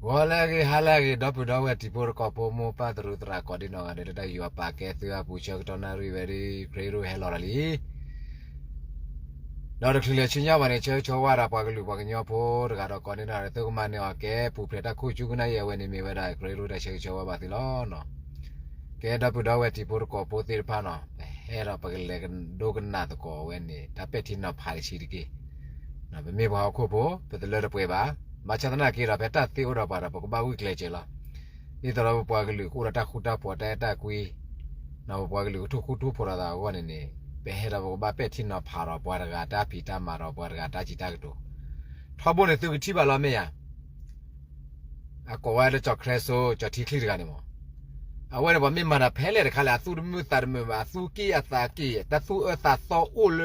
ဂီၤလၢအဂ့ၤ ဟါလၢအဂ့ၤ ဒီပုၢ်ဒီဝဲၢ်တံၤဖိတကိးဖိ မိၢ်ပၢ်သရူးသရၣ် ကိးဒံနီၢ်ဂၤဒဲး လၢတၢ်ယူးယီၣ်ပာ်ကဲသုအပူၤ ဆၢကတီၢ်နၣ်ရံၣ်ဝဲဒၣ် ခရံာ်ရူၢ်ဟဲလီၤလီၤလံ. ဒီးတချုးလၢဆူညါဘၣ်န့ၣ် ဆၢဂ့ၤဆၢဝါဒီးပှၤကလုာ်ပှၤကညီဖိတဂၤဒီးကိးဒံနီၢ်ဂၤဒဲး သုကမၤန့ၢ်အီၤကဲ ပူၤဖျဲးတၢ်ခိၣ်ဆူကနၣ်ယဲၢ်ဝဲန့ၣ် မ့ၢ်ဝဲဒၣ်ခရံာ်ရူၢ်တၢ်ဆၢဂ့ၤဆၢဝါဘၣ်သုလီၤနီၤ. ကဲဒီပုၢ်ဒီဝဲၢ်တံၤဖိတကိးဖိသ့ၣ်တဖၣ်နီၤ ပဟဲဒီးပကလဲၤကဒိကနၣ်သကိးဝဲန့ၣ် တၢ်ပဲာ်ထံနီၤဖးတဆံးတက့ၢ်. ပမ့ၢ်ပှၤဟီၣ်ခိၣ်ဖိ ပတလၢတပှဲၤဘၣ်. ဘၣ်ဆၣ်သနာ်က့ဒီး ဖဲတၢ်သ့အိၣ်ဒီးပှၤဒီး ပကဘၣ်ဂုာ်ကျဲးစၢးလီၤ. ဒ်သိးဒီးပပှၤကလုာ်ကအိၣ်ဒီးတၢ်ဃူတၢ်ဖိး တၢ်အဲၣ်တၢ်ကွံ ဒီးပပှၤကလုာ်ကထိၣ်ဃူထိၣ်ဖိးဒီးသးအဂီၢ်န့ၣ်န့ၣ် ပဟဲဒီးပကဘၣ်ပဲာ်ထံနီၤဖးဒီးပှၤတဂၤတၢ်ဖံးတၢ်မၤဒီးပှၤတဂၤတၢ်စံးတၢ်ကတိၤ. ထီဘိန့ၣ်သုကထံၣ်ဘၣ်လီၤမ့ၢ်ဧါ အကိးဝဲလၢကၠီၣ်ခရၢစိ ကၠီၣ်ထံချံတဂၤန့ၣ်မး, အဝဲန့ၣ်ပှၤမ့ၢ်မၤတၢ်ဖဲလဲၣ်တခါလဲၣ် အသူၣ်တမုာ်သးတမုာ်ဘၣ်, အသူၣ်က့ၣ်အသးက့ၣ် တၢ်သူၣ်အၢသးသီအိၣ်လၢ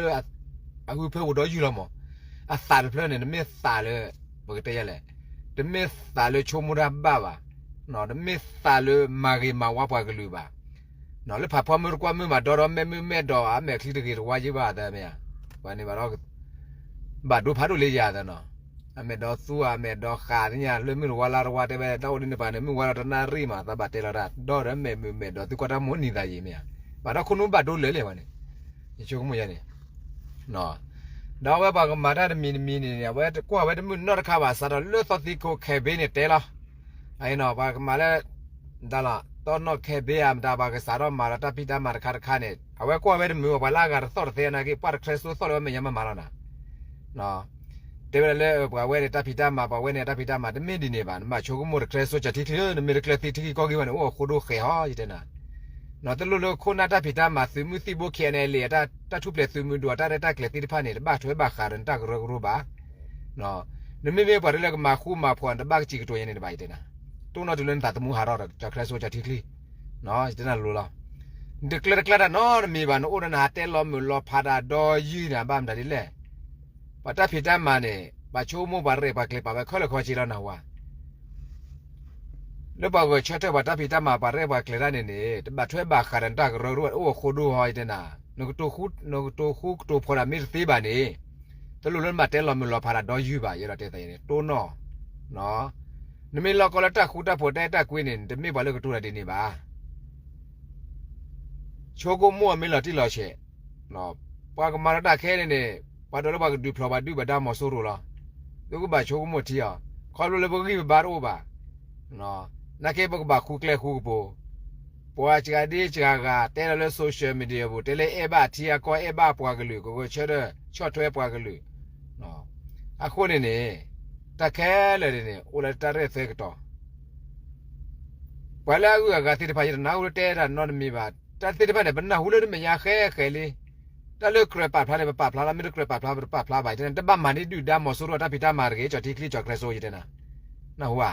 အဂုၢ်ဖၢပူၤဒီယုၢ်လီၤမး. အသးတဖျၢၣ်န့ၣ် တမ့ၢ်သးလၢ ပကတဲယဲလဲၣ်, တမ့ၢ်သးလၢဆိကမိၣ်တၢ်ဘၣ်ဘၣ်, တမ့ၢ်သးလၢမၤဂ့ၤမၤဝါပှၤကလုာ်ဘၣ်. လၢဖးဖီမုၢ်တကွၢ်မုၢ်မးဒီဒီမဲာ်မုၢ်မဲာ်ဒီး အမဲာ်ချံတဂ့ၤတဝါယံၢ်ဘၣ်သၢမ့ၢ်ဧါ, ပှၤန့ၣ်ဘၣ်ဒီး ဘၣ်ဒိဖးဒိၣ်လၢယၤသၢနီၤ, အမဲာ်ဒီးသူ အမဲာ်ဒီးဃာ်သ့ၣ်ညါ လၢမုၢ်တဝါလါတဝါတဲဝဲ တၢ်အိၣ်ဒ်န့ၣ်ပှၤန့ၣ် မုၢ်ဝါလီၤတနၣ်ရံၣ်မး သးဘၣ်တဲလီၤတၢ် ဒီဒီမဲာ်မုၢ်မဲာ်ဒီးသုကွၢ်တၢ်မိၢ်နံၤသးယံာ်မ့ၢ်ဧါ, ဘၣ်ဒီးခိၣ်နူာ်ဘၣ်ဒိလၢာ်လံဝဲန့ၣ်, ယဆိကမိၣ်ယဲန့ၣ် ဒီးအဝဲပှၤကမၤတၢ်တမံၤတမံၤန့ၣ် အဝဲကွၢ်ဝဲတမုာ်နီတခါဘၣ် စးထီၣ်လၢသီသံခိ campaign န့ၣ်တဲလီၤ. အအံၤနီၤ ပှၤကမၤလၢ တၢ်လီၤ တီနီၣ် campaign ဧါ မတၤပှၤကစးထီၣ်မၤလီၤတၢ်ဖံးတၢ်မၤတခါတခါန့ၣ် အဝဲကွၢ်ဝဲတမုာ်ဘၣ် ပှၤလၢအဂၤတသီၣ်တသဲနာ်က့ ပှၤတခရၢစိသီၣ်လၢဝဲမဲာ်ညါမၤမၤလီၤနၤ တဲဝဲဒၣ်လၢ ပှၤဝဲန့ၣ် တၢ်ဖံးတၢ်မၤ ပှၤဝဲန့ၣ် တၢ်ဖံးတၢ်မၤ တမ့ၢ်ဒ်န့ၣ်ဘၣ် နဘၣ်ဆိကမိၣ်တခရၢစိကၠီၣ်ထံချံ နမ့ၢ်တကျၢၤသံထံကီၢ်ဂံၢ်ဘၣ်န့ၣ် အိၣ်အဃိဒိၣ်ဃဲၤဟီ ယတဲနၤ, တလိၣ်လၢခိၣ်နၢ်တၢ်ဖံးတၢ်မၤသုးမုၢ်သံၣ်ဘိ KNLA တၢ်ထူၣ်ဖျဲးသုးမုၢ်ဒိၣ် တၢ်ရဲၣ်တၢ်ကျဲၤသ့ၣ်တဖၣ်န့ၣ် တဘၣ်ထွဲဘၣ်ဃးဒီးနတၢ်ကရၢကရိဘၣ်. နမ့မ့ၢ်ပှၤတလၢကမၤဃူမၤဖိး နတဘၣ်ကစံးကတိၤယဲန့ၣ်တဘၣ် ယတဲနၤ, တိၢ်နီၣ်တုၤလၢနသးသမူဟးထီၣ်ဒီး ကၠီၣ်ခရၢစိကၠီၣ်ထံချံ ယတဲနၤလိၤလီၤ. နတကျၢၤတကျၢၤတၢ်နီတမံၤဘၣ် နအိၣ်ဒီးနဟးတဲလီၤမုာ်လီၤဖးတၢ်ဒီယုၢ်နၤဘၣ်မတၤဒ်လဲၣ်. ပှၤတၢ်ဖံးတၢ်မၤန့ၣ် ပှၤဆိကမိၣ်ပှၤရဲၣ်ပှၤကျဲၤပာ်ဝဲခဲလၢာ်ခဲဆ့လီၤနၢ်ဟူဧါ လၢပှၤဂဲၤဆၢထၢၣ်ပှၤတၢ်ဖံးတၢ်မၤပှၤရဲၣ်ပှၤကျဲၤတၢ်န့ၣ်န့ၣ် တဘၣ်ထွဲဘၣ်ဃးဒီးနတၢ်ကရၢကရိအိၣ်အဃိဒိၣ်ဟီ ယတဲနၤ, နကတိၤဃူကတိၤဖိးတၢ်မ့ၢ်တသ့ဘၣ်န့ၣ် တလိၣ်လၢနဘၣ်တဲလီၤမုာ်လီၤဖးတၢ်ဒီယုၢ်ဘၣ် ယအဲၣ်ဒိးတဲသးန့ၣ် တိၢ်နီၣ် နမ့ၢ်လီၢ်ကီလၢတၢ်ဃူတၢ်ဖိးတၢ်အဲၣ်တၢ်ကွံန့ၣ် နတမ့ၢ်ပှၤလၢကတိၤတၢ်ဒ်န့ၣ်ဘၣ်. ဆိကမိၣ်အမ့ၢ်လီၤတံၢ်လီၤဆဲး, ပှၤကမၤလီၤတၢ်ခဲအံၤန့ၣ်န့ၣ် ပှၤဒိးလၢပှၤကဒုးဖျိးပှၤဒုၣ်ပှၤဒါမီၤစိရိၤလီၤ. သုကဘၣ်ဆိကမိၣ်ထံအီၤ, ခီဖျိလၢပဂံၢ်ပဘါတအိၣ်ဘၣ်. နာ်က့ပကဘၣ်ဃူကျဲဃူကပိၤ, ပှၤစှၤဒ့စှၤဂၤ တဲလီၤလၢ social media ပူၤ တဲလၢအဲၣ်ဘၣ်ထံအကီၢ် အဲၣ်ဘၣ်ပှၤကလုာ် ကဂဲၤဆၢထၢၣ်ဆီၣ်ထွဲပှၤကလုာ်. အဃိန့ၣ်န့ၣ် တၢ်ခဲလၢာ်န့ၣ်န့ၣ် အိၣ်လၢတၢ်ရဲၣ်သဲကတီၤ ပှၤလၢအဂုၤအဂၤသ့ၣ်တဖၣ် ယတနၢ်ဟူလၢတဲတၢ်နီတမံၤဘၣ်. တၢ်သ့ၣ်တဖၣ်န့ၣ် ပနၢ်ဟူလၢတမဲာ်ညါဃဲဃဲလံ. တၢ်လၢကြၢးပာ်ဖျါန့ၣ် ပပာ်ဖျါလီၤ, မ့ၢ်တကြၢးပာ်ဖျါ ပတပာ်ဖျါဘၣ်. ယတဲနၤ တဘၣ်မၤန့ၢ်ဒုၣ်ဒါမီၤစိရိၤတၢ်ဖံးတၢ်မၤတဂ့ၤ, ကၠီၣ်ထံချံကၠီၣ်ခရၢစိ ယတဲနၤ. နၢ်ဟူဧါ.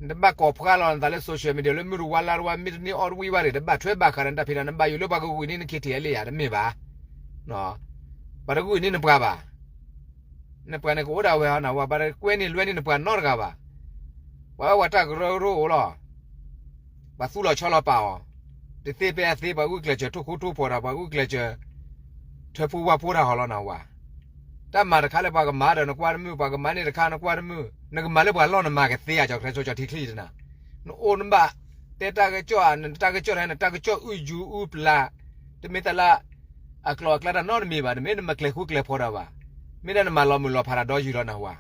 နတဘၣ်ကိးဖျါလီၤနသးလၢ social media လၢမုၢ်တဝါလါတဝါ မ့ၢ်တန့ၢ်အီၣ်တဝံၣ်ဘၣ်တဂ့ၤ, တဘၣ်ထွဲဘၣ်ဃးဒီးနတၢ်ဖံးတၢ်, နဘၣ်ယိၣ်လၢပှၤကဂုာ်န့ၢ်န KTLA ဧါ, တမ့ၢ်ဘၣ်. ပှၤတဂုာ်န့ၢ်နပှၤဘၣ်. နပှၤန့ၣ်ကအိၣ်ဒၣ်ဝဲဟီနဝၤ, ပှၤတကွဲန့ၢ်လွဲန့ၢ်နပှၤနီတဂၤဘၣ်. ပှၤဝဲပှၤတၢ်ကရၢကရိအိၣ်လီၤ. ပှၤသူၣ်လီၤဆီလီၤပာ်အီၤ, တသ့ဖဲအသ့ ပှၤဂုာ်ကျဲးစၢးထိၣ်ဃူထိၣ်ဖိးတၢ်, ပှၤဂုာ်ကျဲးစၢး ထၢဖှိၣ်ဝၣ်ဖှိၣ်တၢ်ဟီလီၤနဝၤ. တၢ်မၤတခါလၢပှၤကမၤဒီးနကွၢ်တမုာ်, ပှၤကမၤန့ၢ်တခါနကွၢ်တမုာ်, နကမၤလၢပှၤလီၢ်နမၤကသ့ဧါ, ကၠီၣ်ခရၢစိ ကၠီၣ်ထံချံ ယတဲနၤ. နအိၣ်နဘၣ် တဲတၢ်ကစီၣ်ဧါ, နတၢ်ကစီၣ်တခါ နတၢ်ကစီၣ်အုၣ်ယူၤအုၣ်ပျး, တမ့ၢ်တၢ်လၢ အကျိၤအကျဲတၢ်နီတမံၤဘၣ်, နမ့ၢ်နမၤကျဲၤဃူကျဲၤဖိးတၢ်ဘၣ်, မ့ၢ်ဒၣ်နမၤလီၤမုာ်လီၤဖးတၢ်ဒီယုၢ်လီၤနၢ်ဟူဧါ.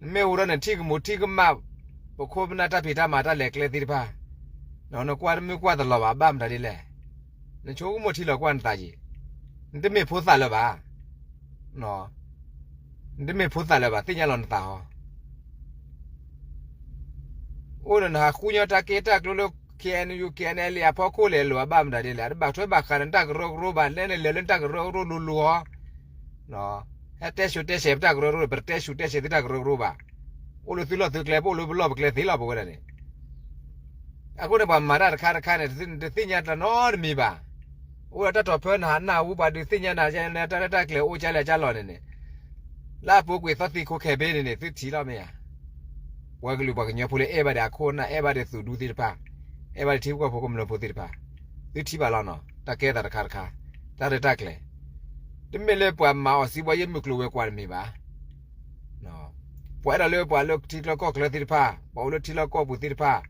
နမ့ၢ်အိၣ်ဒီးနထံၣ်ကမူးထံၣ်ကမၣ်, ပခိၣ်ပနၢ်တၢ်ဖံးတၢ်မၤတၢ်လဲၤကျဲသ့ၣ်တဖၣ်, နကွၢ်တမုာ်ကွၢ်တလီၤဘၣ်, ဘၣ်မတၤဒ်လဲၣ်. နဆိကမိၣ်ထံလီၤကွၢ်နသးယံၤ, နတမ့ၢ်ဖိသၣ်လၢၤဘၣ်. နတမ့ၢ်ဖိသၣ်လၢၤဘၣ်, သ့ၣ်ညါလီၤနသးဟီ. အိၣ်ဒီးနဟးဃုညီတၢ်ကဲတၢ်ကျိၤလၢ KNU KNLA အဖီခိၣ်လဲၤလိာ်အဘၣ်မတၤဒ်လဲၣ်, တဘၣ်ထွဲဘၣ်ဃးဒီးနတၢ်ကရၢကရိဘၣ်, လဲၤန့ၣ်လဲၤလၢနတၢ်ကရၢကရိလိၤလိၤဟီ. ဟဲတဲဆူးတဲဆဲးပတၢ်ကရၢကရိ, ပတတဲဆူးတဲဆဲးသုတၢ်ကရၢကရိဘၣ်. အိၣ်လၢသုလီၢ်သုကျဲ, ပအိၣ်လၢပလီၢ်ပကျဲသ့လီၤ ပဝဲဒၣ်န့ၣ်. အဃိန့ၣ် ပှၤမၤတၢ်တခါတခါန့ၣ် တသ့ၣ်ညါတၢ်နီတမံၤဘၣ်. အိၣ်ဒီးတၢ်ထီၣ်ဖၢနဟးနၢ်ဟူ ပှၤဒုးသ့ၣ်ညါနၤ တၢ်ရဲၣ်တၢ်ကျဲၤအိၣ်ကလဲၣ်ကလီၤန့ၣ်န့ၣ်, လၢအပူၤကွံာ်သီသံခိ campaign န့ၣ်န့ၣ် သုထံၣ်လီၤမ့ၢ်ဧါ. ပှၤကလုာ်ပှၤကညီဖိလၢအဲၣ်ဘၣ်ဒီးအခိၣ်အနၢ်, အဲၣ်ဘၣ်ဒီးသုးဒူသ့ၣ်တဖၣ်, အဲၣ်ဘၣ်ဒီးထံဖိကီၢ်ဖိကမျၢၢ်ဖိသ့ၣ်တဖၣ်, သုထံၣ်ဘၣ်လီၤနီၤ, တၢ်ကဲသးတခါတခါ, တၢ်ရဲၣ်တၢ်ကျဲၤ, တမ့ၢ်လၢပှၤမၤအီၤစံးဘီယဲၢ်မုၢ်ကျိၤဝဲၤကွာ်တမ့ၢ်ဘၣ်. ပှၤအဲၣ်ဒိးလၢပှၤလၢထံချၢကီၢ်ချၢသ့ၣ်တဖၣ်, ပှၤအိၣ်လၢထံလီၢ်ကီၢ်ပူၤသ့ၣ်တဖၣ်,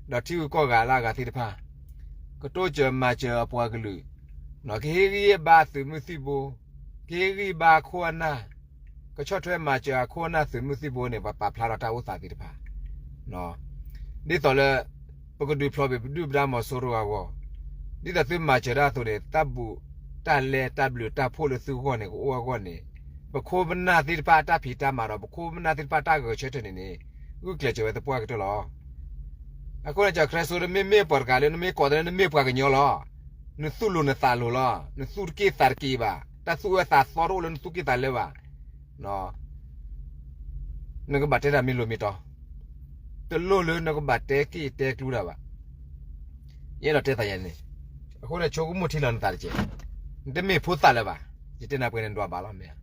ဒီးထံဂုၤကီၢ်ဂၤလၢအဂၤသ့ၣ်တဖၣ်, ကတိစၢၤမၤစၢၤအပှၤကလုာ်, ကဟ့ၣ်ဂံၢ်ဘါသုးမုၢ်သံၣ်ဘိ, ကဟ့ၣ်ဂံၢ်ဘါအခိၣ်အနၢ်, ကဆီၣ်ထွဲမၤစၢၤအခိၣ်အနၢ်သုးမုၢ်သံၣ်ဘိန့ၣ် ပှၤပာ်ဖျါထီၣ်တၢ်အိၣ်သးသ့ၣ်တဖၣ် ဒ်သိးလၢ ပကဒုးဖျိးဘၣ်ပဒုၣ်ပဒါမီၤစိရိၤအဂီၢ်, ဒ်သိးသုမၤစၢၤတၢ်အသိးန့ၣ် တၢ်ဘူးတၢ်လဲတၢ်ဘျုးတၢ်ဖှိၣ်လၢသုဂီၢ်န့ၣ် ကအိၣ်အဂီၢ်န့ၣ်, ပခိၣ်ပနၢ်သ့ၣ်တဖၣ်အတၢ်ဖံးတၢ်မၤဒီး ပခိၣ်ပနၢ်သ့ၣ်တဖၣ်တၢ်ဂဲၤဆၢထၢၣ်န့ၣ်န့ၣ် ဂုာ်ကျဲးစၢးဝဲသပှၢ်ကတၢၢ်လီၤ. အဃိန့ၣ် ကၠီၣ်ခရၢစိ နမ့ၢ်မ့ၢ်ပှၤတဂၤလၢနမ့ၢ်ကိးသးလၢနမ့ၢ်ပှၤကညီလီၤ, နသူၣ်လိၤနသးလိၤလီၤ, နသူၣ်တက့ၢ်သးတက့ၢ်ဘၣ်, တၢ်သူၣ်အၢသးသီတအိၣ်လၢနသူၣ်က့ၢ်သးလၢဘၣ် နကဘၣ်တဲတၢ်မ့ၢ်လိၤမ့ၢ်တီ, တလိၣ်လၢနကဘၣ်တဲက့ၢ်တဲကျူတၢ်ဘၣ်. ယအဲၣ်ဒိးတဲသးယၤန့ၣ်, အဃိန့ၣ် ဆိကမိၣ်ထံလီၤနသးတက့ၢ်, နတမ့ၢ်ဖိသၣ်လၢၤဘၣ်, ယတဲနၤပှဲၤန့ၣ်ဒွးဘၣ်လီၤမ့ၢ်ဧါ.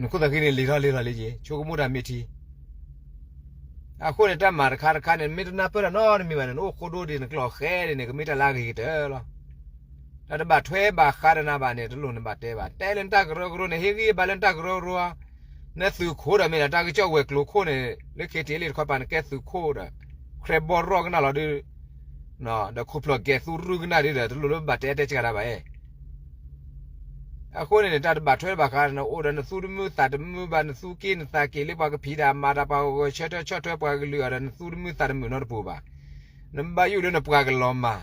နခိၣ်သးဃံန့ၣ်လံၤထီၣ်လံၤထီၣ်လံက့ၤ ဆိကမိၣ်တၢ်မ့ၢ်ထံ အဃိန့ၣ် တၢ်မၤတခါတခါန့ၣ် မ့ၢ်တနၢ်ပၢၢ်တၢ်နီတမံၤဘၣ်န့ၣ် နအိၣ်ဃိဒိဒံး နကျိၤဃဲဒံးန့ၣ် ကမ့ၢ်တၢ်လၢအဂ့ၤကတၢၢ်လီၤ. တၢ်တဘၣ်ထွဲဘၣ်ဃးဒီးနၤဘၣ်န့ၣ် တလိၣ်နဘၣ်တဲဘၣ်. တဲလၢနတၢ်ကရၢကရိန့ၣ် ဟ့ၣ်ဂံၢ်ဘါလၢနတၢ်ကရၢကရိ, နသုးခိၣ်ဒီးမ့ၢ်ဒီး တၢ်ကစီၣ်ဝဲၤကျိၤခိၣ်န့ၣ် လၢ ခ့ထံလံ တခီပၤ နကဲသုးခိၣ်ဒီး ခြဲးဘီရီၣ်ကနၣ်လီၤဒုး ဒီးခိၣ်ဖျီၣ်ကဲၤသူရူၢ်ကနၣ်ဒ်ဒီး တလိၣ်လၢဘၣ်တဲတဲစှၤတၢ်ဘၣ်ဧါ. အဃိန့ၣ်န့ၣ် တၢ်တဘၣ်ထွဲဘၣ်ဃးဒီးနအိၣ်ဒီး နသူၣ်တမုာ်သးတမုာ်ဘၣ်, နသူၣ်က့ၢ်နသးက့ၤလၢပှၤကဖံးတၢ်မၤတၢ် ပှၤဂဲၤဆၢထၢၣ်ဆီၣ်ထွဲပှၤကလုာ်အီၤဒီး နသူၣ်တမုာ်သးတမုာ်နီတပူၤဘၣ်. နဘၣ်ယိၣ်လၢနပှၤကလီၤမၢ်,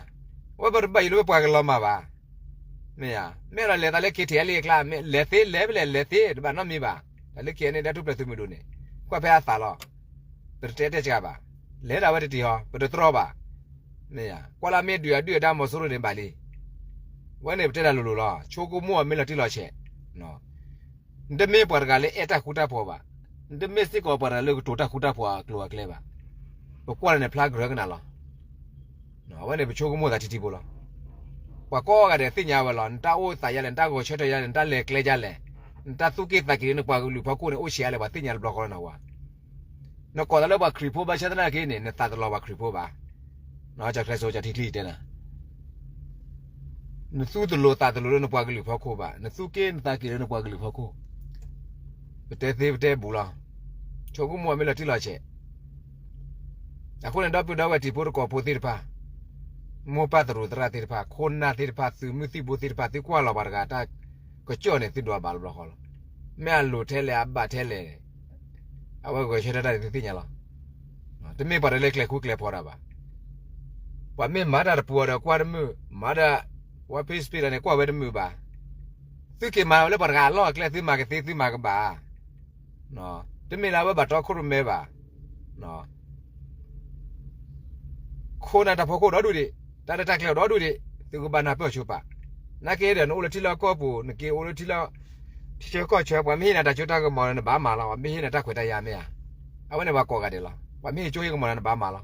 အဝဲပတဘၣ်ယိၣ်လၢပှၤကလီၤမၢ်ဘၣ်. မ့ၢ်ဧါ, မ့ၢ်ဒီးလဲၤသးလၢ ခ့ထံလံ အကျါ, မ့ၢ်လဲၤသ့လဲၤဖဲလဲၣ်လဲၤသ့ တဘၣ်နီတမံၤဘၣ်. တၢ်လၢ ခ့ၣ်အဲၣ်န့ၣ် ဒီးထူၣ်ဖျဲးသုးမုၢ်ဒိၣ်န့ၣ် ကွၢ်ဖဲအသးလီၤ. ပတတဲတဲစှၤဘၣ်. လဲၤဒၣ်ဝဲတတံၤဟီ ပတတြီဘၣ်. မ့ၢ်ဧါ, ကွၢ်လၢမ့ၢ်ဒုးအဒုၣ်အဒါမီၤစိရိၤန့ၣ်ဘၣ်လံ. ဝဲန့ၣ်ပတဲတၢ်လိၤလိၤလီၤ. ဆိကမိၣ်အီၤမ့ၢ်လီၤတံၢ်လီၤဆဲး, နတမ့ၢ်ပှၤတဂၤလၢအဲၣ်တၢ်ဃူတၢ်ဖိးဘၣ်, နတမ့ၢ်စ့ၢ်ကီးပှၤတဂၤလၢကတိၤတၢ်ဃူတၢ်ဖိးအကျိၤအကျဲဘၣ်. ပကွၢ်လၢနဖျါကရၢကနၣ်လီၤ. အဝဲန့ၣ် ပဆိကမိၣ်သးထံထံဖိလီၤ. ပှၤကိးဂၤဒဲးသ့ၣ်ညါဝဲလီၤ. နတၢ်အိၣ်သးယါလဲၣ်, နတၢ်ဂဲၤဆၢထၢၣ်ယါလဲၣ်, နတၢ်လဲၤကျဲယါလဲၣ်, နတၢ်သူၣ်က့ၢ်သးက့ၤလၢနပှၤကလုာ်ဖီခိၣ်န့ၣ် အိၣ်ဆံးအါလဲၣ်, ပှၤသ့ၣ်ညါတဘျီဃီလီၤနဝၤ. နကိးသးလၢပှၤခရံာ်ဖိဘၣ်ဆၣ်သနာ်က့န့ၣ် နသးတလီၤပှၤခရံာ်ဖိဘၣ်. ကၠီၣ်ခရၢစိ ကၠီၣ်ထံချံတဲနၤ နသူၣ်တလိၤသးတလိၤလၢနပှၤကလုာ်ဖီခိၣ်ဘၣ်, နသူၣ်က့ၢ်နသးက့ၤလၢနပှၤကလုာ်ဖီခိၣ်. ပတဲသ့ပတဲဘူးလီၤ. ဆိကမိၣ်အီၤမ့ၢ်လီၤတံၢ်လီၤဆဲး. အဃိန့ၣ် ဒီပုၢ်ဒီဝဲၢ်တံၤဖိသကိးဖိသ့ၣ်တဖၣ်, မိၢ်ပၢ်သရူးသရၣ်သ့ၣ်တဖၣ်, ခိၣ်နၢ်သ့ၣ်တဖၣ်, သုးမုၢ်သံၣ်ဘိသ့ၣ်တဖၣ်, သုကွၢ်လီၤပှၤတဂၤတၢ်ကစီၣ်န့ၣ် သုဒွးဘၣ်တဘျီဃီလီၤ. မ့ၢ်အလိၤထဲလဲၣ် အဘၣ်ထဲလဲၣ်, အဝဲဂဲၤဆၢထၢၣ်တၢ်န့ၣ် သုသ့ၣ်ညါလီၤ. တမ့ၢ်ပှၤတလၢကျဲၤဃူကျဲၤဖိးတၢ်ဘၣ်. ပှၤမ့ၢ်မၤတၢ်တပူၤအီၤဒီးကွၢ်တမုာ်, မၤဒီး ဝဲ Facebook တၢ်န့ၣ် ကွၢ်ဝဲတမုာ်ဘၣ်. သုက့ၤမၤဝဲလၢပှၤတဂၤအလီၢ်အကျဲ သုမၤကသ့ သုမၤကဘၣ်. တမ့ၢ်လၢအဝဲဘၣ်တီခိၣ်ရိၣ်မဲဘၣ်. ခိၣ်နၢ်တၢ်ဖီခိၣ်ဒီဒူၣ်ဒံး, တၢ်ရဲၣ်တၢ်ကျဲၤအိၣ်ဒီဒူၣ်ဒံး, သုကဘၣ်နၢ်ပၢၢ်ဆိပာ်. နာ်က့ဒီး နအိၣ်လၢထံလီၢ်ကီၢ်ပူၤ, နက့ၤအိၣ်လၢထံလီၢ် ထံဆၢကီၢ်ဆၢ, ပှၤမ့ၢ်ဟ့ၣ်နၤတၢ်စိတၢ်ကမီၤဒီး နဘၣ်မၤလီၤ. ပှၤမ့ၢ်ဟ့ၣ်နၤတၢ်ခွဲးတၢ်ယာ်မ့ၢ်ဧါ. အဝဲန့ၣ်ပှၤကိးဂၤဒဲးလီၤ. ပှၤမ့ၢ်ဟ့ၣ်စိဟ့ၣ်ကမီၤဒီး နဘၣ်မၤလီၤ.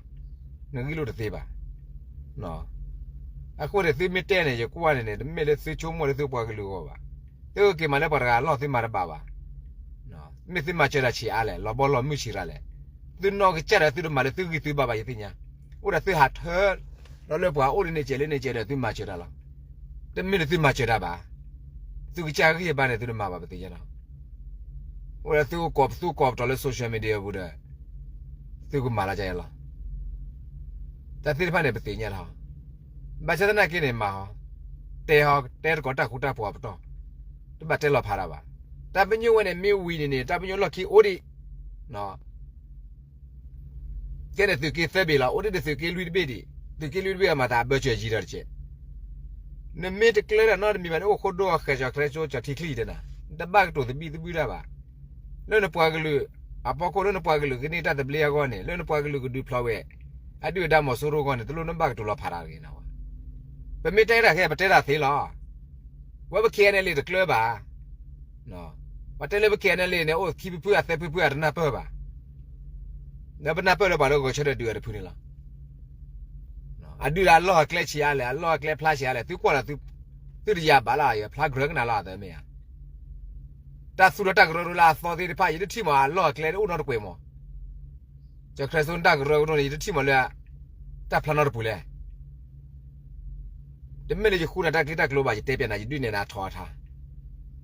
နဂံၢ်လိာ်တသ့ဘၣ်. အဃိန့ၣ် သုမ့ၢ်တဲန့ၣ် ယကွၢ်န့ၣ်န့ၣ် တမ့ၢ်လၢသုဆိကမိၣ်လၢသုပှၤကလုာ်အဂီၢ်ဘၣ်. သုက့ၤမၤလၢပှၤတဂၤအလီၢ် သုမၤတဘၣ်ဘၣ်. မ့ၢ်သုမၤစၢၤတၢ်ဆံးအါလဲၣ်, လီၤဘီလီၤမုၢ်ဆံးရၤလဲၣ်. သုနီၢ်ကစၢ်ဒီး သုတမၤလၢသုဂံၢ်သုဘါဘၣ် ယသ့ၣ်ညါ. အိၣ်ဒီးသုဟးထၢ ဒီးလၢပှၤအိၣ်လၢန့ၣ်ကဲးလၢန့ၣ်ကဲးဒီး သုမၤစၢၤတၢ်လီၤ. တမ့ၢ်လၢသုမၤစၢၤတၢ်ဘၣ်. သုကစၢ်ဂံၢ်ဘါန့ၣ် သုတမၤဘၣ် ပသ့ၣ်ညါလီၤ. အိၣ်ဒီးသုကကိးပသူကိးပတီၤလၢ social media ပူၤဒီး သုကမၤလီၤကဲးလီၤ. တၢ်သ့ၣ်တဖၣ်န့ၣ် ပသ့ၣ်ညါလီၤ. ဘၣ်ဆၣ်သနာ်က့န့ၣ် မၤဟီ, တဲဟီ, တဲသကိးတၢ်ဃူတၢ်ဖိးအပတီၢ်, တဘၣ်တဲလီၤဖးတၢ်ဘၣ်. တၢ်ပညိၣ်ဝဲန့ၣ် မ့ၢ်ဝံၤန့ၣ်န့ၣ် တၢ်ပညိၣ်လီၢ်ခံအိၣ်ဒံး ကဲန့ၣ်သုးက့သၢဘ့ၣ်လီၤ, အိၣ်ဒံးဒီးသုးက့လွံၢ်တဘ့ၣ်ဒံး, သုးက့လွံၢ်တဘ့ၣ်အမၤသးအဘၢၣ်စၢၤယံၤဒီးတကဲး. နမ့ၢ်တကျၢၤတၢ်နီတမံၤဘၣ်န့ၣ် အိၣ်ဃိဒိအဃဲး ကၠီၣ်ခရၢစိ ကၠီၣ်ထံချံတဲနၤ, နတဘၣ်ကတိၤသဘံၣ်သဘုၣ်တၢ်ဘၣ်. လၢနပှၤကလုာ်အဖီခိၣ်, လၢနပှၤကလုာ်ကန့ၢ်တၢ်သဘျ့အဂီၢ်န့ၣ်, လၢနပှၤကလုာ်ကဒုးဖျိးဝဲ အဒုၣ်အဒါမီၤစိရိၤအဂီၢ်န့ၣ် တလိၣ်နဘၣ်ကတိၤလီၤဖးတၢ်တဂ့ၤန့ၣ်. ပမ့ၢ်တဲတၢ်ခဲ ပတဲတၢ်သ့လီၤ. ဝဲပ ခ့ၣ်အဲၣ်အၣ်လ့ၣ် တကျၢၤဘၣ်. ပှၤတဲလၢပ ခ့ၣ်အဲၣ်အၣ်လ့ၣ်န့ၣ် အိၣ်ခံဖုဖုအသၢဖုဖု အတနၢ်ပၢၢ်ဘၣ်. ဒီးပနၢ်ပၢၢ်လၢပှၤလၢဂဲၤဆၢထၢၣ်ဒုးအတဖုန့ၣ်လီၤ. အဒုၣ်ဒီးအလီၢ်အကျဲဆံးအါလဲၣ်, အလီၢ်အကျဲဖျါဆံးအါလဲၣ်, သုကွၢ်ဒီး သုတယၤဘၣ်လၢအယၤ ဖျါကရၢကနၣ်လီၤအသးမ့ၢ်ဧါ. တၢ်သူၣ်ထီၣ်တၢ်ကရၢကရိလၢအသီသ့ၣ်တဖၣ် ယတထံၣ်မးအလီၢ်အကျဲအိၣ်နီတကွဲးမး. ကၠီၣ်ခရၢစိတၢ်ကရၢကရိန့ၣ် ယတထံၣ်မးလၢ တၢ်ဖျါနီတပူၤလဲၣ်. တမ့ၢ်လၢယဃူနၤတၢ်ကျ့တၢ်ကျိဘၣ်, ယတဲပျးနၤ ယဒုးနဲၣ်နၤထီၣ်အထါ.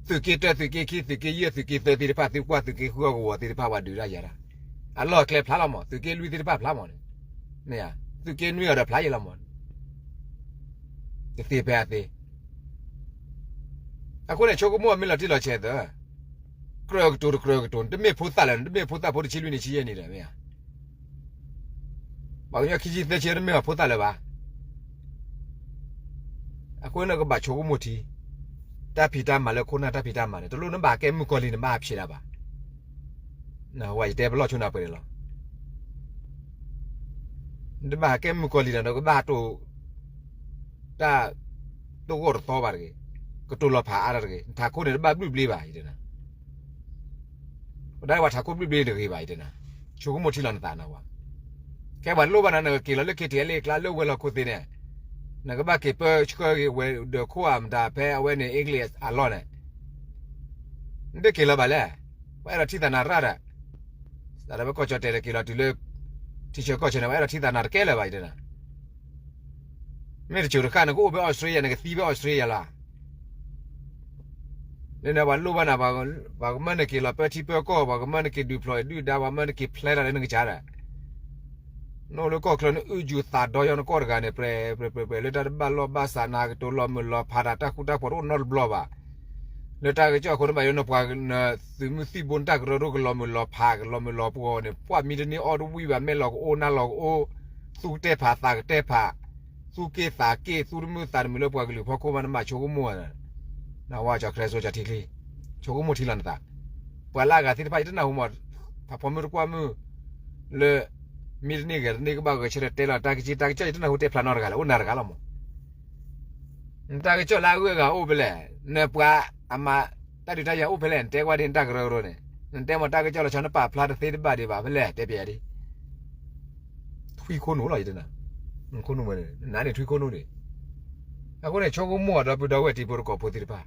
သုးက့တၢ သုးက့ခံ သုးက့ယဲၢ် သုးက့သၢသ့ၣ်တဖၣ် သုကွၢ်သုးက့ဃုအီၣ်ကဝီၤသ့ၣ်တဖၣ် ပှၤဒုးတၢ်ယၤတၢ်, အလီၢ်အကျဲဖျါလီၤမး, သုးက့လွံၢ်သ့ၣ်တဖၣ်ဖျါမးန့ၣ်, မ့ၢ်ဧါ, သုးက့နွံအီၤဒီးဖျါယဲလီၤမး, တသ့ဖဲအသ့. အဃိန့ၣ် ဆိကမိၣ်အမ့ၢ်လီၤတံၢ်လီၤဆဲးသၢ, ကြၢးကတိၤတကြၢးကတိၤ, နတမ့ၢ်ဖိသၣ်လၢၤ, နတမ့ၢ်ဖိသၣ်ဖိတဆံလွံၢ်နံၣ်ဆံယဲၢ်နံၣ်ဒီး မ့ၢ်ဧါ, ပှၤကညီခံဆံသၢဆံ တမ့ၢ်ပှၤဖိသၣ်လၢၤဘၣ်. အဃိန့ၣ် ကဘၣ်ဆိကမိၣ်ထံ, တၢ်ဖံးတၢ်မၤလၢခိၣ်နၢ်တၢ်ဖံးတၢ်မၤန့ၣ် တလိၣ်နဘၣ်ကဲမုၣ်ကီၤလံၤ နဘၣ်ဖျဲးဒၣ်ဘၣ်. ဝဲယတဲပလီၢ်ဆိနၢ်ပှဲၤန့ၣ်လီၤ. နတဘၣ်ကဲမုၣ်ကီၤလံၤဒီး နကဘၣ်တိၢ် တၢ် တဂီၢ်တသီဘၣ်တဂ့ၤ, ကတိၤလီၤဖးအါတၢ်တဂ့ၤ, နထးခိၣ်န့ၣ် တဘၣ်ဘျုးဘျ့ဘၣ် ယတဲနၤ. ပဒၣ်ပှၤထးခိၣ်ဘျုးဘျ့တဂ့ၤဘၣ် ယတဲနၤ. ဆိကမိၣ်ထံလီၤနသးနဝဲ, ကဲပှၤလိၣ်ဘၣ်နၤ နကက့ၤလီၤလၢ ခ့ထံၣ်အဲလ့ၣ်အကျါ လၢဝဲၤလီၢ်ခိၣ်သ့ၣ်န့ၣ်, နကဘၣ်က့ၤပၢဆှၢက့ၤဝဲၤဒၢးခိၣ်ဧါ မတၤဖဲအဝဲန့ၣ် အ့ကလံးအလီၢ်န့ၣ်, နတက့ၤလၢၤဘၣ်လဲၣ်. ပှၤအဲၣ်ဒိးထံၣ်သးနၤရၣ်ဒီး, စးထီၣ်ဖဲကီၢ်ကၠီၣ်တဲာ်ဒီး က့ၤလီၤတုၤလၢ ထံဆၢကီၢ်ဆၢန့ၣ် ပှၤအဲၣ်ဒိးထံၣ်သးနၤတကဲလၢၤဘၣ် ယတဲနၤ. မ့ၢ်တစိၤတဃၣ် နကအိၣ်ဖဲအီစထြ့လယါ နကသံဖဲအီစထြ့လယါလီၤ. လၢန့ၣ်ပှၤလိၣ်ဘၣ်နၤ, ပှၤကမၢနက့ၤလီၤပၢထံပၢကီၢ်, ပှၤကမၢနက့ၤဒုးဖျိးဒုၣ်ဒါ, ပှၤမၢနက့ၤဖျဲလီၤလၢနကစၢ်ဒီး, နအိၣ်လၢကီၢ်ချၢ နအုၣ်ယူၤသးဒီယီနကီၢ်တဂၤန့ၣ် ပြဲၤပြဲၤပြဲၤ လၢတၢ်တဘၣ်လိာ်ဘၣ်စး နကတိၤလီၤမုာ်လီၤဖးတၢ် တၢ်ဃူတၢ်ဖိးတအိၣ်နီတဘျီဘၣ်. လၢတၢ်ကစီၣ်အဃိ နဘၣ်ယိၣ်နပှၤ နသုးမုၢ်သံၣ်ဘိ နတၢ်ကရၢကရိကလီၤမုာ်လီၤဖး ကလီၤမုာ်လီၤပှီၤန့ၣ် ပှၢ်မံတန့ၢ်အီၣ်တဝံၣ်ဘၣ် မဲာ်လီၤကအိၣ်နၢ်လီၤကအိၣ်, သူၣ်ကတဲာ်ဖးသးကတဲာ်ဖး, သူၣ်က့ၣ်သးက့ၣ် သူၣ်တမုာ်သးတမုာ်လၢပှၤကလုာ်ဖီခိၣ်မး နဘၣ်ဆိကမိၣ်, နဝဲကၠီၤခရၢစိကၠီၤထံချ့, ဆိကမိၣ်ထံလီၤနသး, ပှၤလၢအဂၤသ့ၣ်တဖၣ် ယတနၢ်ဟူမး, ဖးဖီမုၢ်တကွၢ်မုၢ်, လၢ မံတန့ၢ်ဂဲၤတန့ၢ်ကဘၣ်ဂဲၤဆၢထၢၣ်တဲလီၤ တၢ်ကစီၣ် တၢ်ကစီၣ် ယတနၢ်ဟူတဲဖျါနီတဂၤလဲၣ် အိၣ်နၤတဂၤလီၤမး. နတၢ်ကစီၣ်လၢအဂုၤအဂၤအိၣ်ဖဲလဲၣ်, နပှၤအမၤတၢ်ဒုးတၢ်ယၤအိၣ်ဖဲလဲၣ်, နတဲကွၢ်ဒ်နတၢ်ကရၢကရိန့ၣ်, နတဲမ့ၢ်တၢ်ကစီၣ်လီၤဆီ နပာ်ဖျါတသ့တဘၣ်ဒံးဘၣ်ဖဲလဲၣ်, တဲပျဲယၤဒ်, ထွံခိၣ်နူာ်လီၤ ယတဲနၤ, နနၤန့ၣ်ထွံခိၣ်နူာ်ဒံး, အဃိန့ၣ် ဆိကမိၣ်အီၤ ဒီပုၢ်ဒီဝဲၢ်တံၤဖိသကိးဖိသ့ၣ်တဖၣ်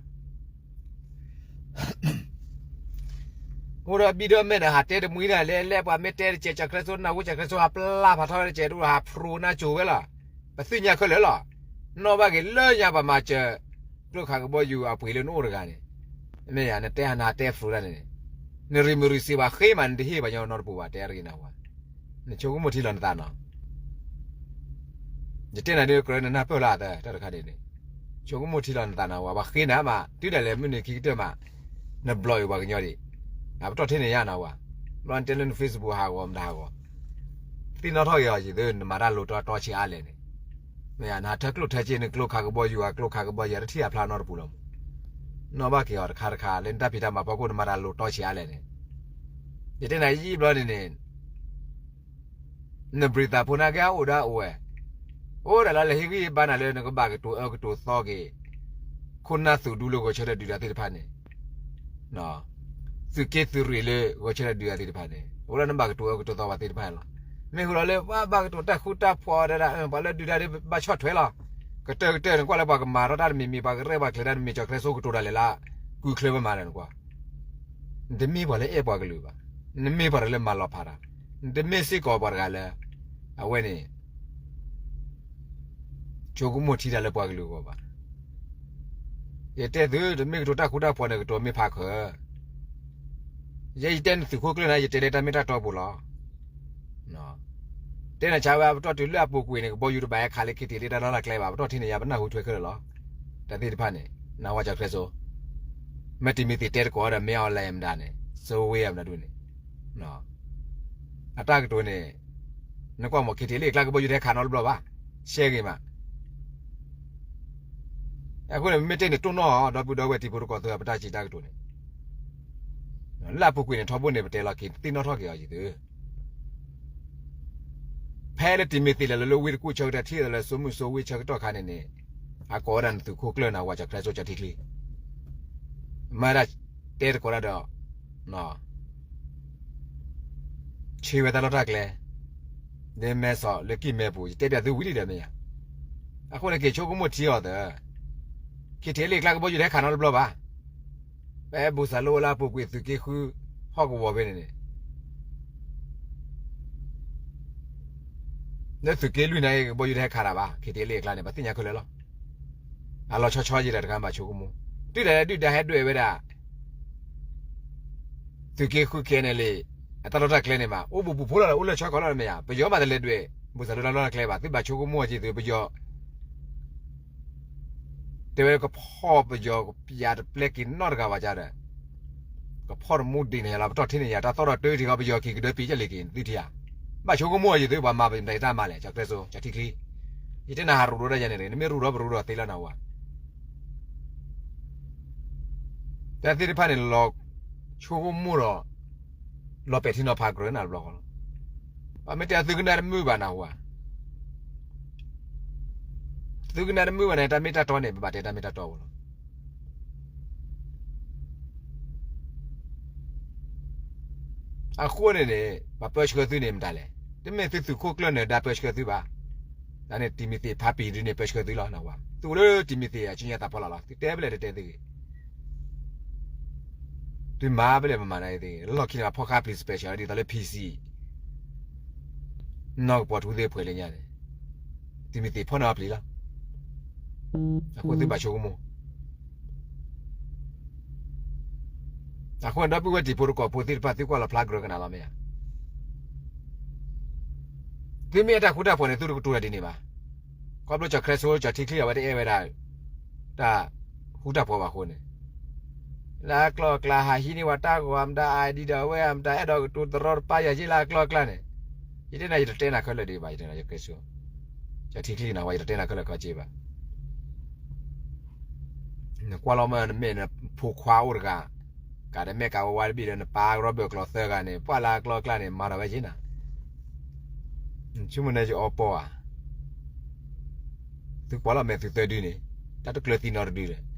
အိၣ်ဒီးဘံၣ်ဒီးမဲာ်ဒီး ဟးတဲတမှံဒၣ်လဲၣ်, လဲၣ်ပှၤမ့ၢ်တဲတကဲး ကၠီၤခရၢစိ နၢ်ဟူကၠီၤခရၢစိ ဟးပျၢ်ဖးထီတကဲး တအိၣ်ဟးဖျိးနၢ်စိၤဝဲလီၤ. ပသ့ၣ်ညါခဲလၢာ်လီၤ. နီၣ်ဘၣ်က့ၤလၢညါပှၤမၤစၢၤ ကျိခးကဘီယူၤအပှ့ၤလၢနအိၣ်တဂၤန့ၣ်, မ့ၢ်ယၤ နတဲဟးနဟးတဲဖျိးတၢ်န့ၣ်, နရံးမုၢ်ရံးစ့းပှၤဃ့မး နတဟ့ၣ်ပှၤညီနီတပူၤဘၣ် တဲတဂ့ၤနဝဲ, နဆိကမိၣ်ထံလီၤနသးနီၤ ယတဲနၤဒ်ကြၢးနနၢ်ပၢၢ်လီၤအသး တၢ်တခါဒ်န့ၣ်, ဆိကမိၣ်ထံလီၤနသးနဝဲ ပှၤဃ့နၤမး တုၤဒၣ်လဲာ်မုၢ်နံၤခံကတၢၢ်မး, နဘျီးအံၤပှၤကညီဒံး, အပတီၢ်ထဲန့ၣ်ယါနဝဲ, ဘျီနတဲလၢန Facebook ဟးဂီၤမတၤဟးဂီၤ, သ့ၣ်နီၣ်ထီၣ်က့ၤအီၤယံၤသု နမၤတၢ်လိၤတီတီဆံးအါလဲၣ်န့ၣ်, မ့ၢ်နဟးထၢကျိၣ်ထၢစ့ နကျိခးကဘီယူၤ အကျိခးကဘီယူၤ တထံၣ်အဖျါနီတပူၤလီၤမး, နီၣ်ဘၣ်က့ၤအီၤတခါတခါ လၢနတၢ်ဖံးတၢ်မၤဖီခိၣ် နမၤတၢ်လိၤတီဆံးအါလဲၣ်န့ၣ်, ယတဲနၤယံာ်ဘျီန့ၣ်န့ၣ် နဘြံၤသးဖိနာ်က့ အအိၣ်ဒၣ်အိၣ်ဝဲ, အိၣ်ဒၣ်လၢလၢဟ့ၣ်ဂံၢ်ဘါနၤလၢနကဘၣ်ကတိၤအၢကတိၤသီက့ၤ ခိၣ်နၢ်သုးဒူလၢဂီၤဆၢထၢၣ်ဒုးတၢ်သ့ၣ်တဖၣ်န့ၣ်, သုးက့သုးရ့ၣ်လၢဂီၤဆၢထၢၣ်ဒုးတၢ်သ့ၣ်တဖၣ်န့ၣ် အိၣ်ဒၣ်နဘၣ်ကတိၤအၢကတိၤသီပှၤသ့ၣ်တဖၣ်န့ၣ်လီၤ. မ့ၢ်ဃုာ်လီၤလၢပှၤဘၣ်ကတိၤတၢ်ဃူတၢ်ဖိးဒၣ်ဒၣ် ပှၤလၢဒုးတၢ်ဒ်ဘၣ်ဆီၣ်ထွဲလီၤ. ကတၢၢ်ကတၢၢ်န့ၣ် ကွၢ်လၢပှၤကမၤထီၣ်တၢ်တမံၤမံၤ ပှၤကရဲၣ်ပှၤကျဲၤတၢ်တမံၤ ကၠီၤခရၢစိကတိၤဒၣ်လဲာ်လၢ ကုၢ်ချၢဘၣ်မၤန့ၣ်နကွၢ် နတမ့ၢ်ပှၤလၢအဲၣ်ပှၤကလုာ်ဘၣ်. နမ့ၢ်ပှၤတဂၤလၢမၤလီၤဖးတၢ်, နတမ့ၢ်စ့ၢ်ကီးပှၤတဂၤလၢ အဝဲန့ၣ် ဆိကမိၣ်ထံတၢ်လၢပှၤကလုာ်အဂီၢ်ဘၣ်. ယတဲသု တမ့ၢ်ကတိၤတၢ်ဃူတၢ်ဖိးန့ၣ် ကတိၤမ့ၢ်ဖးခၢၣ်, ယဲယတဲနသုးခိၣ်ကျၢၢ်န့ၣ် ယတဲလၢတၢ်မ့ၢ်တၢ်တီပူၤလီၤ. တဲနၤဆါဝဲအပတီၢ်တုၤလၢအပူၤကွံာ်န့ၣ် ကဘီယူၤတဘၣ်ဟဲခးလၢ ခ့ထံၣ်လ့တၢ်လီၢ်လၢကျဲဘၣ် ပတီၢ်ထံန့ၣ် ယပနၢ်ဟူထွဲခဲလၢာ်လီၤ. တၢ်သ့ၣ်တဖၣ်န့ၣ် နဝဲကၠီၤခရၢစိ မ့ၢ်တမံၤသ့ၣ်တဲတကိးဒီး မ့ၢ်အီၤလဲၣ်မတၤန့ၣ် စိဝ့အမတၤဒုန့ၣ် အတၢ်ကတိၤန့ၣ် နကွၢ်မး ခ့ထံၣ်လ့ကျါကဘီယူၤတဟဲခးနီတဘျီဘၣ် ရှဲဂ့ၤမး. အဃိန့ၣ် မ့ၢ်တဲန့ၣ်တိၢ်နီၣ်အီၤ ဒီပုၢ်ဒီဝဲၢ်တံၤဖိသကိးသ့ၣ် ပတၢ်စံးတၢ်ကတိၤန့ၣ် လၢအပူၤကွံာ်န့ၣ် ထီဘိန့ၣ် ပတဲလီၤက့ၤ သ့ၣ်နီၣ်ထီၣ်က့ၤအီၤယံၤသု ဖဲလၢတံၤမ့ၢ်သ့ၣ်လဲၤလီၤလၢဝ့ၢ်တကူၣ်ဆၢကတီၢ် ထံၣ်လီၤလၢစိမုၢ်စိဝ့ၢ်ဆၢကတီၢ်ခါန့ၣ်န့ၣ် အကိးဝဲဒၣ်နသုးခိၣ်ကျၢၢ်နဝဲကၠီၤခရၢစိကၠီၤထံချ့ မၤဒၣ်တဲတကိးဒၣ်ဒီး ဆှၢဝဲတၢ်လီၢ်တၢ်ကျဲ လၢမဲဆီးလၢကံၢ်မဲပူၤ ယတဲပျးသုဝံၤလံဒီးမ့ၢ်ဧါ. အဃိန့ၣ်က့ၤဆိကမိၣ်ထံအီၤသၢ ခ့ထံၣ်လ့ကျါကဘီယူၤတဟဲခးနီတဘျီဘၣ်. ဖဲဘူၣ်စၢ်လိလၢအပူၤကွံာ်သုးက့ဃုဟီၣ်ကဝီၤဖဲန့ၣ်န့ၣ် လၢသုးက့လွံၢ်န့ၣ် ကဘီယူၤတဟဲခးတၢ်ဘၣ် ခ့ထံၣ်လ့ကျါန့ၣ် ပှၤသ့ၣ်ညါခဲလၢာ်လီၤ. အလီၤဆီဆီယံၤဒီးတခါဘၣ်ဆိကမိၣ် တုၤဒၣ်လဲာ်ဒုၣ်ဒါဟဲဒွဲၣ်ဝဲဒၣ် သုးက့ဃု ခဲအံၤန့ၣ်လံ, အတၢ်လီၢ်တၢ်ကျဲန့ၣ်မး အိၣ်ဘူးပူၤဖိလီၤဒီး အိၣ်လၢဆၢကီးလီၤမ့ၢ်ဧါ, ပယီၤမးတလဲၤဒွဲၣ် ဘိၣ်စၢ်လိတၢ်လီၢ်တၢ်ကျဲဘၣ်, သုဘၣ်ဆိကမိၣ်အီၤက့ၤသု ပယီၤ တဲဝဲကဖီၣ်ပယီၤကပျးတပျဲက့ၤနီတဂၤဘၣ်ကဒီး, ကဖီၣ်တမူဒံးန့ၣ်လီၤ ပတီၢ်ထံန့ၣ်ယၤ တၢ်သီၣ်ထီၣ်တၢထံဃီ ပယီၤက့ၤကဒၢပံးကလဲၤက့ၤသုထံဧါ, ဘၣ်ဆိကမိၣ်အီၤက့ၤသု ပှၤမၤပမတၤတၢ်မၤလဲၣ် ကၠီၤကျဲစိ ကၠီၤထံချံ, ယတဲနၤဟးရူးရိဒၣ်ယၤန့ၣ် နမ့ၢ်ရူးရိပရူးရိသ့လီၤနဝဲ တၢ်သ့ၣ်တဖၣ်န့ၣ် လီၤဆိကမိၣ်ဒီး လီၤပဲာ်ထံနီၤဖးကြၢးနၤတဘျီဃီလီၤ. ပမ့ၢ်တဲသုကနၣ်တမုာ်ဘၣ်နၢ်ဟူဧါ, သုကနၣ်တမုာ်ဘၣ်န့ၣ် တၢ်မ့ၢ်တၢ်တီန့ၣ် ပဘၣ်တဲတၢ်မ့ၢ်တၢ်တီဝဲလီၤ. အဃိန့ၣ်န့ၣ် ပှၤပၢဆှၢသုန့ၣ်မတၤလဲၣ်, တမ့ၢ်သုသုးခိၣ်ကျၢၢ်နၢၤဒါပၢဆှၢသုဘၣ်, တၢ်န့ၣ်တံၤမသ့းဖးပံၤဒုန့ၣ် ပၢဆှၢသုလီၤနၢ်ဟူဧါ, သုအိၣ်လၢတံၤမသ့းအစုညါသးဖီလာ်လီၤ သုတဲဖဲလဲၣ်တတဲသုဂ့ၤ သုမၤဖဲလဲၣ်ပမၤနၤသ့, လီၢ်ခံန့ၣ် ပှၤဖီၣ်ဃာ်ပျံၤ special ဒ်သိးလၢ PC နီၢ်ကပီၤထူသ့ၣ်ဖှဲးလၢညါန့ၣ်, တံၤမသ့းဖီၣ်န့ၢ်အီၤပျံၤလီၤ. အဃိသုဘၣ်ဆိကမိၣ်, အဃိန့ၣ် ဒီပုၢ်ဝဲၢ်တံၤဖိတကိးဖိသ့ၣ်တဖၣ် သုကွၢ်လီၤဖျါကြၢးကနၣ်လီၤမ့ၢ်ဧါ. သုမ့ၢ်အဲၣ်တၢ်ဃူတၢ်ဖိးန့ၣ် သုတကတိၤတၢ်ဒ်န့ၣ်ဘၣ်. ခီဖျိကၠီၤခရၢစိ ကၠီၤထံချံအဝဲတအဲၣ်ဝဲဒၣ် တၢ်ဃူတၢ်ဖိးဘၣ်အဃိန့ၣ်, လၢအကျိၤအကျဲဟးဟံးန့ၢ်ဝဲတၢ်ဂီၤမတၤ ID ဒီးအဝဲမတၤ အဲၣ်ဒိးကတိၤတရီတပါယၤက့လၢအကျိၤအကျဲန့ၣ်, ယတဲနၤ ယတတဲနၤခဲလၢာ်ဒံးဘၣ်, ယတဲနၤ ကၠီၤခရၢစိ ကၠီၤထံချံနၤဝဲ ယတတဲနၤခဲလၢာ်ခဲဆ့ဘၣ်. နကွၢ်လီၤမ့ၢ်နမ့ၢ်နဖိခွါအိၣ်တဂၤ, ကးဒမဲာ်ကးဝါဝါတဘ့ၣ်ဒီး နပၢ်ရီဘၢၣ်ကျိၤသၢဂၤန့ၣ် ပှၢ်လၢအကျိၤအကျဲန့ၣ် မၤထီၣ်ဝဲက့နၤ, နဆိကမိၣ်န့ၣ်ကအီပီဧါ. သုကွၢ်လီၤမဲာ်သုသၢဒုန့ၣ်, တၢ်တကျၢၤသံနီတဒုဒီး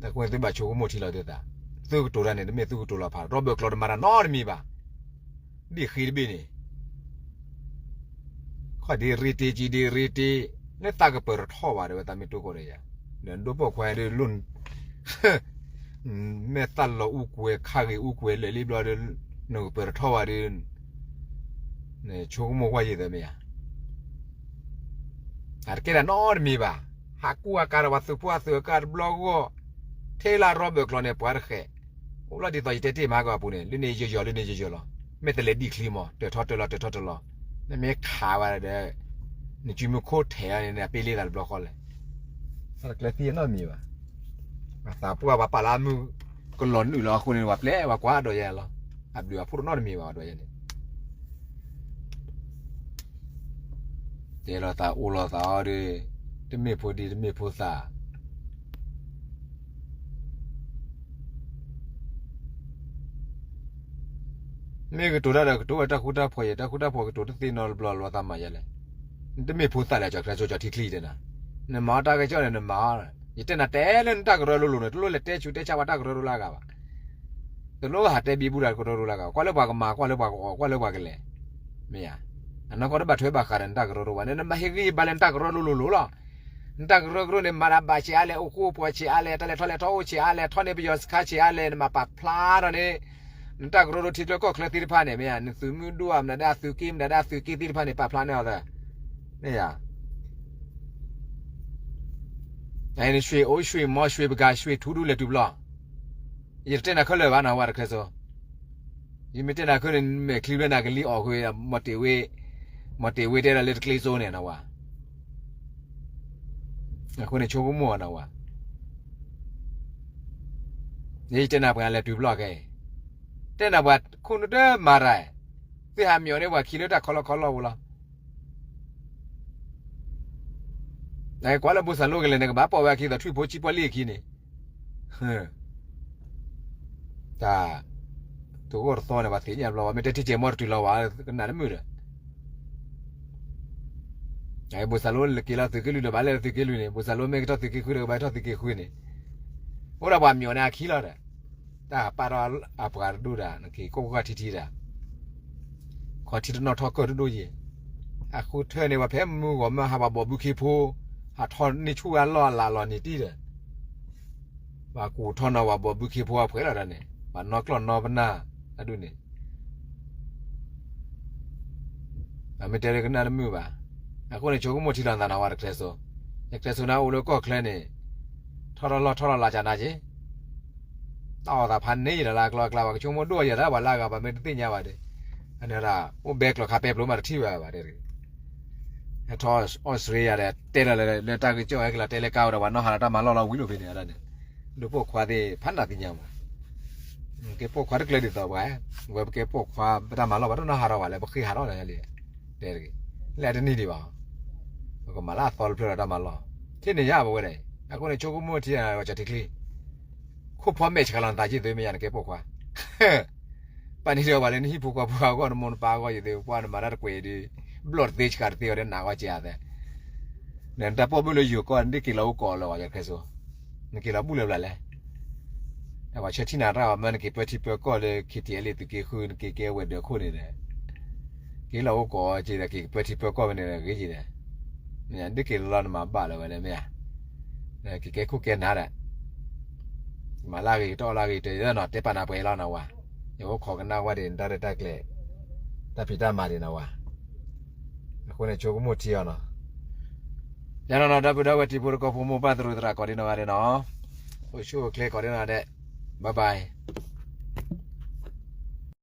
အဃိန့ၣ်သုဘၣ်ဆိကမိၣ်ထံလီၤသုသး, သုကတိၤတၢ်န့ၣ် တမ့ၢ်သုကတိၤလီၤဖး, ရီဘၢၣ်ကျိၤတမၤတၢ်နီတမံၤဘၣ်. ဒ်ဃ့တဘ့ၣ်န့ၣ် ခီၣ်ဒ့ရ့တ့ ကံဒ့ရ့တ့, လၢသးကပၢၤတထီၣ်ဘၣ်ဒီး ဝဲသးမ့ၢ်တိၢ်ကီၢ်ဒီးယၤ, ဒီးဒိၣ်ပိာ်ခွါဒီးလိၣ် မဲာ်သၣ်လီၤအူကွဲၤ ခါဂ့ၤအူကွဲၤလၢာ်လံဘျီဒီး, နကပၢၤတထီၣ်ဘၣ်ဒီး နဆိကမိၣ်ကွၢ်ယံာ်သၢမ့ၢ်ဧါ. အတကဲဒၣ်နီတမံၤဘၣ်. ဟးကူၣ်ဟးကၤဒီးပှၤသုးဖိအသုးအကါတဘျီဂီၢ်, ထဲလၢရီဘၢၣ်ကျိၤန့ၣ် ပှၤတဃဲး, အိၣ်လီၤဒ်သိးယတဲတ့ၢ်မၤကီးအပူၤန့ၣ် လၢန့ၣ်ယယီၤလၢန့ၣ်ယယီၤလီၤ. မ့ၢ်တလဲၤဒံၣ်ချံမး တၢၢ်ထီတၢၢ်လီၤ တၢၢ်ထီတၢၢ်လီၤ, နမ့ၢ်ခးဝဲဒီး နစုမုၢ်ခိၣ်ထဲးအီၤန့ၣ် နပ့လ့သးတဘျီဃီလဲၣ်. တၢ်တကျဲသံနီတမံၤဘၣ်. ပှၤသးပှၢ်ပှၤပာ်လၢအမုၢ်ကလီၤနုာ်လီၤအဃိန့ၣ် ပှၤပျဲပှၤကွၢ်ဒီးယဲလီၤ. အဘျုးအဖှိၣ်တနီတမံၤဘၣ်ဒီးယဲန့ၣ် တဲလီၤသးအိၣ်လီၤသးအီၤဒီး တမ့ၢ်ဖိဒံတမ့ၢ်ဖိသၣ် မ့ၢ်ကတိၤတၢ်ဒီးကတိၤဝဲတၢ်ဃူတၢ်ဖိးယဲ တၢ်ဃူတၢ်ဖိးကတိၤတသ့နီတဘျီလၢၤသးမၤယဲလဲၣ်. နတမ့ၢ်ဖိသၣ်လဲၣ် ကၠီၤခရၢစိ ကၠီၤထံချံတဲနၤ, နမၤအီၣ်တၢ်ဂ့ၢ်ကီန့ၣ် နမၤအီၣ်, ယတဲနၤတဲလၢနတၢ်ကရၢလိၤလိၤန့ၣ် တလိၣ်လဲၤတဲဆူးတဲဆါပှၤတၢ်ကရၢလိၤလၢအဂၤဘၣ်. တလိၣ်ဟးတဲဘံဘူတၢ်ကရၢလိၤလၢအဂၤ, ကွၢ်လၢပှၤကမၤ ကွၢ်လၢပှၤကအီၣ် ကွၢ်လၢပှၤကလဲၤ, မ့ၢ်ဧါ. အနီၢ်ကီၢ်တဘၣ်ထွဲဘၣ်ဃးဒီးနတၢ်ကရၢလိၤဘၣ်န့ၣ် နမၤဟ့ၣ်ဂံၢ်ဘါလၢနတၢ်ကရၢလိၤလိၤလိၤလီၤ. နတၢ်ကရၢကရိန့ၣ် မၤတၢ်ဘၣ်ဆံးအါလဲၣ် အိၣ်ဃူအိၣ်ဖိးဆံးအါလဲၣ် တၢ်လဲၤထီၣ်လဲၤထီအိၣ်ဆံးအါလဲၣ် ထီၣ်န့ၢ်ပယီၤစခါဆံးအါလဲၣ် နမၤပာ်ဖျါထီၣ်န့ၣ် နတၢ်ကရၢကရိထံချၢကီၢ်ချၢသ့ၣ်တဖၣ်န့ၣ် မ့ၢ်ဧါ. နသုးမုၢ်ဒိၣ်ဧါ မနုၤဒၣ်သုးက့ မနုၤဒၣ်သုးက့သ့ၣ်တဖၣ်န့ၣ် ပာ်ဖျါန့ၢ်အီၤသၢ, မ့ၢ်ဧါ. နရွှေအိၣ် ရွှေမော ရွှေပကာ ရွှေထူဒူလဲၤတုၤဘျီ, ယတတဲနၤခဲလၢာ်ဘၣ်နီၤ ဝဲတခဲစိ ယမ့ၢ်တဲနၤခဲန့ၣ် မဲာ်ချံဘျဲနၤကလံၤအီၣ်ဃုာ် မီၤတ့ၢ်ဝ့, မီၤတ့ၢ်ဝ့တဲဒၣ်လၢတကျ့စိန့ၣ်နဝဲ, အဃိန့ၣ်ဆိကမိၣ်နဝဲ, ယတဲနၤပှၤလဲၤတုၤဘျီခဲအံၤ, တဲနၤပှၤခိၣ်နူာ်တမၤရၤ, သုဟးမၠိာ်န့ၢ်ပှၤခံလၢတၢ်ခီလီခီလီပူၤလီၤ. ကွၢ်လၢဘိၣ်စၢ်လိကလဲၤန့ၣ် ကဘၣ်ပိာ်ဝဲအခံဒီးထွံၣ်ဖိဆံးပှၢ်လံအခံန့ၣ် တၢ်တဂီၢ်တသီန့ၣ် ပှၤသ့ၣ်ညါဘျီ ပှၤမ့ၢ်တဲထံၣ်ကဲမီၢ်တတုၤလီၤဝဲ ကနၣ်တမုာ်ဒီး, ဘိၣ်စၢ်လိက့ၤလီၤသုးက့လွံၢ်ဒီး ဘၣ်လဲၤသုးက့လွံၢ်န့ၣ် ဘိၣ်စၢ်လိမ့ၢ်ကထီၣ်သုးက့ဃုဒီး ကဘၣ်ထီၣ်သုးက့ဃုန့ၣ်, အိၣ်ဒၣ်ပှၤမၠိၣ်န့ၢ်အခံလီၤဒီး, တၢ်ပာ်ထီၣ်အပှၤတဒိၣ်ဒၣ် နက့ၤကိးကီၢ်ထံထံဒၣ် ခီထံတနီၣ်ထီၣ်ကၢၢ်တဒိၣ်ယဲၢ်, အဃိထၢန့ၣ် ပှၤဖဲမုၢ်ဂီၤမၢ်ဟးပှၤဘီၣ်ဘုခ့ဖိ, ဟးထီၣ်န့ၢ်ဆူၣ်ဝဲအလီၢ်အလၤလီၤန့ၣ်တံၢ်ဒီး, ပှၤကူၣ်ထီၣ်နီၤပှၤဘီၣ်ဘုခ့ဖိအဖှဲးလီၤဒီးန့ၣ် ပှၤနီၢ်ကျီၢ်နီၢ်ပနၢ်အဒိၣ်န့ၣ်, အမ့ၢ်တဲလၢကနၣ်တမုာ်ဘၣ်. အဃိန့ၣ် ဆိကမိၣ်ထံလီၤနသးနဝဲတကျဲစိ, တကျဲစိန့ၣ်အိၣ်လၢကီၢ်ချၢန့ၣ်, ထီၣ်ထီၣ်လီၢ်ထီၣ်လီၢ်လၢကနၤက့ၤ တၢ်အီၣ်သးဖးန့ၢ်ယၤဒီးလၢအကျိၤအကျဲဘၣ် ကဆိကမိၣ်ဒိၣ်ယၤဒၣ်ပှၤလၢအဂၤပှၤမ့ၢ်တသ့ၣ်ညါဘၣ်ဒီး, အန့ၣ်ဒၣ် အိၣ်ဘဲကျိးခါပဲပျိမးတထံၣ်ဝဲဘၣ်တဲတဂ့ၤ, ဟဲထီၣ်အီစထြ့လယါဒီး တဲလီၤလၢတၢ်ကစီၣ်ဟဲက့ၤလီၤတဲလၢကါဝဲဒီးပှၤနီၣ်ဟးလီၤတၢ်မၤလီၢ်လီၤဝံၤလိာ်ဖဲန့ၣ်ဒၣ်န့ၣ်, ဒုးပိာ်ခွါသ့ၣ်ဖးနးသ့ၣ်ညါမး, ကဲပိာ်ခွါတကျၢၤဒ်သိးပှၤ, ဝဲပကဲပိာ်ခွါပတၢ်မၤလီၢ် ပတနီၣ်ဟးထီၣ်ဘၣ်လၢပဃ့ဟးထီၣ်လၢလံ, တဲတဂ့ၤ, လၢအတနံၣ်ဒံးဘၣ်, ပကမၤလၢအသီတဖျၢၣ်ဒီးတၢ်မၤလီၢ်, ထံၣ်န့ၣ်ယါပဝဲဒၣ်, အဃိန့ၣ်ဆိကမိၣ်ထံဂီၤကၠီထံချ့ ခိၣ်ဖီမဲာ်ဆှးလီၤနသးက့ၢ်သုမ့ၢ်ယါနကဲပိာ်ခွါ, ပာ်န့ၢ်ဒီးပှၤလၢနဟံၣ်ဖိဃီဖိအဂီၢ် နမိၢ်နပၢ်အဂီၢ်ယသု ပှၢ်နမၤတၢ်တကွဲးဒုး, ဘျီၣ်တသ့ဆှးတသ့အီၤဒီးနးဂီၢ်ကဲသး, နတၢ်ပိာ်မုၣ်လၢယိၤကီၢ် နဒ်က့ၤလီၤအိၣ်ကီးလၢၤဝဲခဲစိ, နက့ၤလီၤဘူၣ်လၢၤဘျးလဲၣ်, တၢ်ပှၤဆၢထံၣ်နၤတၢ်အီၤမ့ၢ်နက့ၤပၢထံပၢကီၢ်လၢ ခံထံၣ်အဲလ့ၣ်သုးက့ဃု နက့ၤကဲဝဲၤဒၢးခိၣ်န့ၣ်ဒီး က့ၤလီၤအိၣ်ကီးက့ၤဒီး က့ၤကပၢထံပၢကီၢ်ဖဲန့ၣ်ဒီးဂ့ၤက့ၤဒီး, မ့ၢ်ဒ်က့ၤလီၤလီၤနမၤဘၣ်လၢၤဝဲလဲၣ်မ့ၢ်ဧါ, က့ၤကဲခိၣ်ကဲနၤဒီး မၤလၢအဂ့ၤကတီၢ်လၢအဂ့ၤတဲနီၤ တဲပာ်နၤပှဲၤလီၤနဝၤ, ယအိၣ်ခိးကနၣ်ဝဲဒၣ်နတၢ်ရဲၣ်တၢ်ကျဲၤ, တၢ်ဖံးတၢ်မၤဒံးနဝၤ, အဃိန့ၣ်ဆိကမိၣ်ထံအီၤနီၤ, ယနီၤနီၤ ဒီပုၢ်ဒီဝဲၢ်တံၤဖိသကိးဖိမိၢ်ပၢ်သရူးသရၣ်ကိးဒံနီၢ်ဂၤဒဲးနီၤ, အိၣ်ဆူၣ်အိၣ်ချ့ကိးဒံနီၢ်ဂၤဒဲး, bye bye.